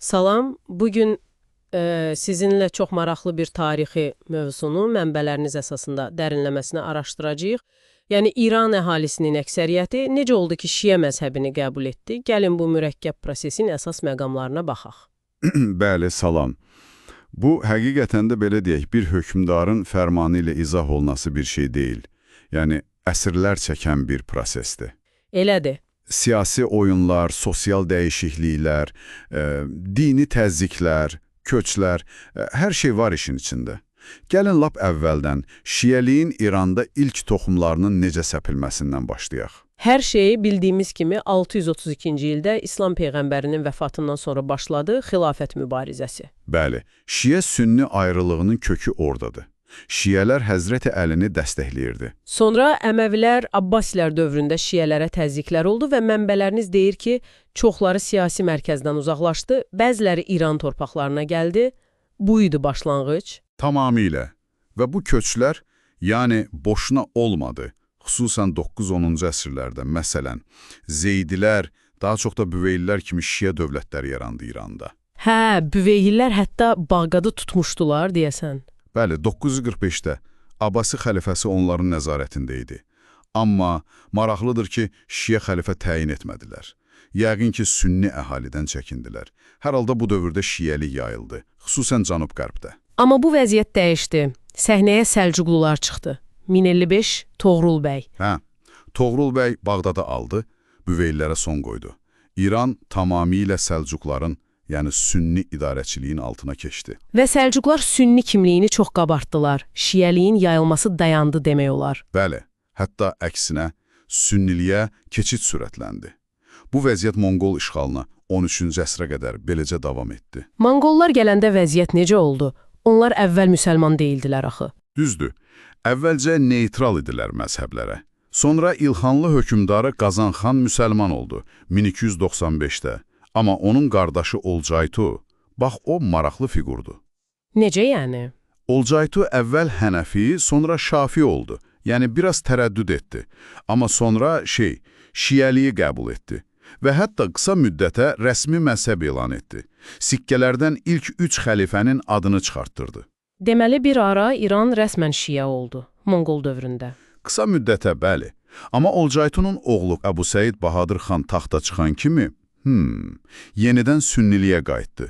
Salam. Bugün sizinlə çox maraqlı bir tarixi mövzunu mənbələriniz əsasında dərinləməsinə araşdıracağıq. Yəni İran əhalisinin əksəriyyəti necə oldu ki, Şiə məzhəbini qəbul etdi? Gəlin bu mürəkkəb prosesin əsas məqamlarına baxaq. Bəli, salam. Bu, həqiqətən də belə deyək, bir hökmdarın fərmanı ilə izah olunası bir şey deyil. Yəni, əsrlər çəkən bir prosesdir. Elədir. Siyasi oyunlar, sosial dəyişikliklər, dini təzyiqlər, köçlər, hər şey var işin içində. Gəlin lap əvvəldən Şiəliyin İranda ilk toxumlarının necə səpilməsindən başlayaq. Hər şey bildiyimiz kimi 632-ci ildə İslam peyğəmbərinin vəfatından sonra başladı xilafət mübarizəsi. Bəli, Şiə-Sünni ayrılığının kökü oradadır. Şiələr Həzrəti Əlini dəstəkləyirdi. Sonra Əməvilər, Abbasilər dövründə şiələrə təzyiqlər oldu və mənbələriniz deyir ki, çoxları siyasi mərkəzdən uzaqlaşdı, bəziləri İran torpaqlarına gəldi. Bu idi başlanğıc. Tamamilə. Və bu köçlər, yəni boşuna olmadı. Xüsusən 9-10-cu əsrlərdə, məsələn, Zeydilər, daha çox da Büveylilər kimi şiə dövlətləri yarandı İranda. Hə, Büveylilər hətta Bağdadı tutmuşdular deyəsən. Bəli, 945-də Abbasi xəlifəsi onların nəzarətində idi. Amma maraqlıdır ki, şiə xəlifə təyin etmədilər. Yəqin ki, sünni əhalidən çəkindilər. Hər halda bu dövrdə şiəlik yayıldı, xüsusən cənub-qərbdə. Amma bu vəziyyət dəyişdi. Səhnəyə Səlcuqlular çıxdı. 1055 Toğrul bəy. Hə, Toğrul bəy Bağdadı aldı, Büveylilərə son qoydu. İran tamamilə Səlcuqların, yəni sünni idarəçiliyin altına keçdi. Və Səlcuqlar sünni kimliyini çox qabartdılar. Şiəliyin yayılması dayandı demək olar. Bəli, hətta əksinə sünniliyə keçid sürətləndi. Bu vəziyyət Monqol işğalına 13-cü əsrə qədər beləcə davam etdi. Monqollar gələndə vəziyyət necə oldu? Onlar əvvəl müsəlman deyildilər axı. Düzdür, əvvəlcə neytral idilər məzhəblərə. Sonra İlxanlı hökmdarı Qazan xan müsəlman oldu 1295-də. Amma onun qardaşı Olcaytu, bax o maraqlı fiqurdu. Necə yəni? Olcaytu əvvəl Hənəfi, sonra Şafi oldu. Yəni biraz tərəddüd etdi. Amma sonra Şiəliyi qəbul etdi və hətta qısa müddətə rəsmi məzhəb elan etdi. Sikkələrdən ilk 3 xəlifənin adını çıxartdırdı. Deməli bir ara İran rəsmən şiə oldu Monqol dövründə. Qısa müddətə bəli. Amma Olcaytunun oğlu Əbu Səid Bahadır xan taxta çıxan kimi, yenidən sünniliyə qayıtdı.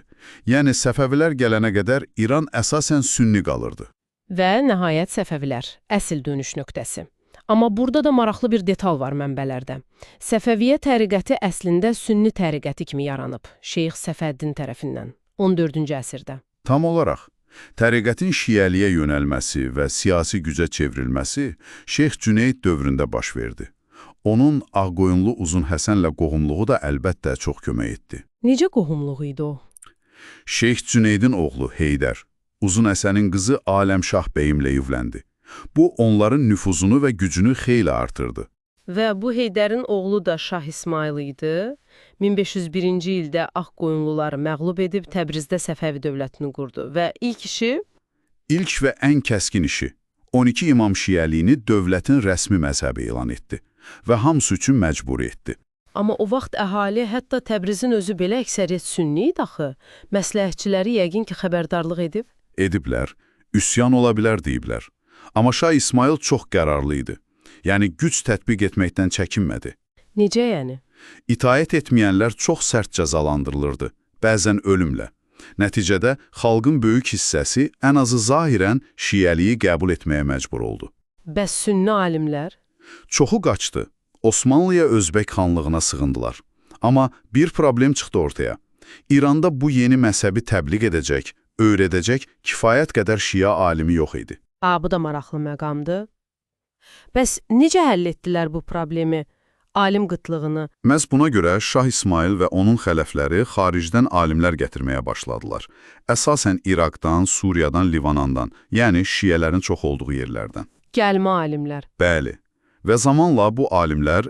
Yəni Səfəvilər gələnə qədər İran əsasən sünni qalırdı. Və nəhayət Səfəvilər, əsl dönüş nöqtəsi. Amma burada da maraqlı bir detal var mənbələrdə. Səfəviyyə təriqəti əslində sünni təriqəti kimi yaranıb Şeyx Səfəddin tərəfindən 14-cü əsrdə. Tam olaraq, təriqətin şiəliyə yönəlməsi və siyasi gücə çevrilməsi Şeyx Cüneyd dövründə baş verdi. Onun Ağqoyunlu Uzun Həsənlə qohumluğu da əlbəttə çox kömək etdi. Necə qohumluğu idi o? Şeyx Cüneydin oğlu Heydər, Uzun Həsənin qızı Aləmşah bəyimlə evləndi. Bu, onların nüfuzunu və gücünü xeyli artırdı. Və bu Heydərin oğlu da Şah İsmayıl idi. 1501-ci ildə Ağqoyunluları məğlub edib Təbrizdə Səfəvi dövlətini qurdu və ilk işi İlk və ən kəskin işi 12 imam şiəliyini dövlətin rəsmi məzhəbi elan etdi və hamısı üçün məcburi etdi. Amma o vaxt əhali, hətta Təbrizin özü belə əksəriyyət sünni idi axı. Məsləhətçiləri yəqin ki, xəbərdarlıq edib. Ediblər, üsyan ola bilər deyiblər. Amma Şah İsmayıl çox qərarlı idi. Yəni güc tətbiq etməkdən çəkinmədi. Necə yəni? İtaət etməyənlər çox sərt cəzalandırılırdı, bəzən ölümlə. Nəticədə xalqın böyük hissəsi ən azı zahirən şiəliyi qəbul etməyə məcbur oldu. Bəs sünni alimlər? Çoxu qaçdı. Osmanlıya Özbək xanlığına sığındılar. Amma bir problem çıxdı ortaya. İranda bu yeni məzhəbi təbliğ edəcək, öyrədəcək kifayət qədər şiə alimi yox idi. Aa, bu da maraqlı məqamdır. Bəs necə həll etdilər bu problemi? Alim qıtlığını? Məhz buna görə Şah İsmayıl və onun xələfləri xaricdən alimlər gətirməyə başladılar. Əsasən İraqdan, Suriyadan, Livanandan, yəni şiələrin çox olduğu yerlərdən. Gəlmə alimlər. Bəli. Və zamanla bu alimlər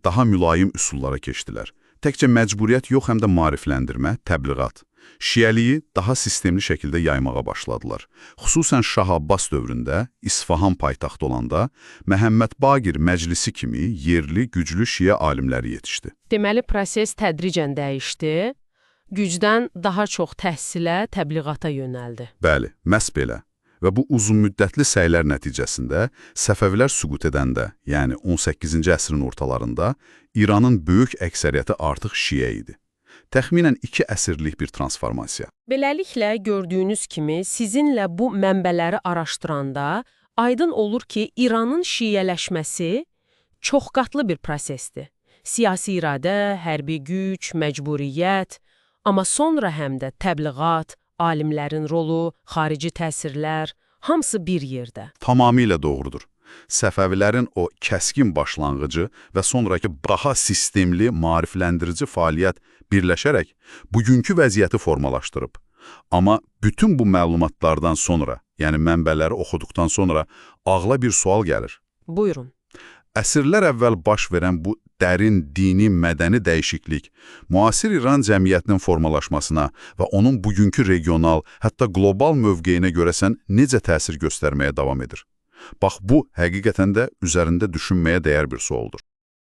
daha mülayim üsullara keçdilər. Təkcə məcburiyyət yox, həm də maarifləndirmə, təbliğat. Şiəliyi daha sistemli şəkildə yaymağa başladılar. Xüsusən Şah Abbas dövründə, İsfahan paytaxtı olanda, Məhəmməd Baqir məclisi kimi yerli, güclü şiə alimləri yetişdi. Deməli, proses tədricən dəyişdi. Gücdən daha çox təhsilə, təbliğata yönəldi. Bəli, məhz belə. Və bu uzunmüddətli səylər nəticəsində Səfəvilər süqut edəndə, yəni 18-ci əsrin ortalarında İranın böyük əksəriyyəti artıq şiə idi. Təxminən 2 əsrlik bir transformasiya. Beləliklə, gördüyünüz kimi sizinlə bu mənbələri araşdıranda aydın olur ki, İranın şiələşməsi çoxqatlı bir prosesdir. Siyasi iradə, hərbi güc, məcburiyyət, amma sonra həm də təbliğat, alimlərin rolu, xarici təsirlər, hamısı bir yerdə. Tamamilə doğrudur. Səfəvilərin o kəskin başlanğıcı və sonrakı daha sistemli maarifləndirici fəaliyyət birləşərək bugünkü vəziyyəti formalaşdırıb. Amma bütün bu məlumatlardan sonra, yəni mənbələri oxuduqdan sonra ağla bir sual gəlir. Buyurun. Əsrlər əvvəl baş verən bu dərin dini, mədəni dəyişiklik müasir İran cəmiyyətinin formalaşmasına və onun bugünkü regional, hətta qlobal mövqeyinə görəsən necə təsir göstərməyə davam edir? Bax bu, həqiqətən də üzərində düşünməyə dəyər bir sualdır.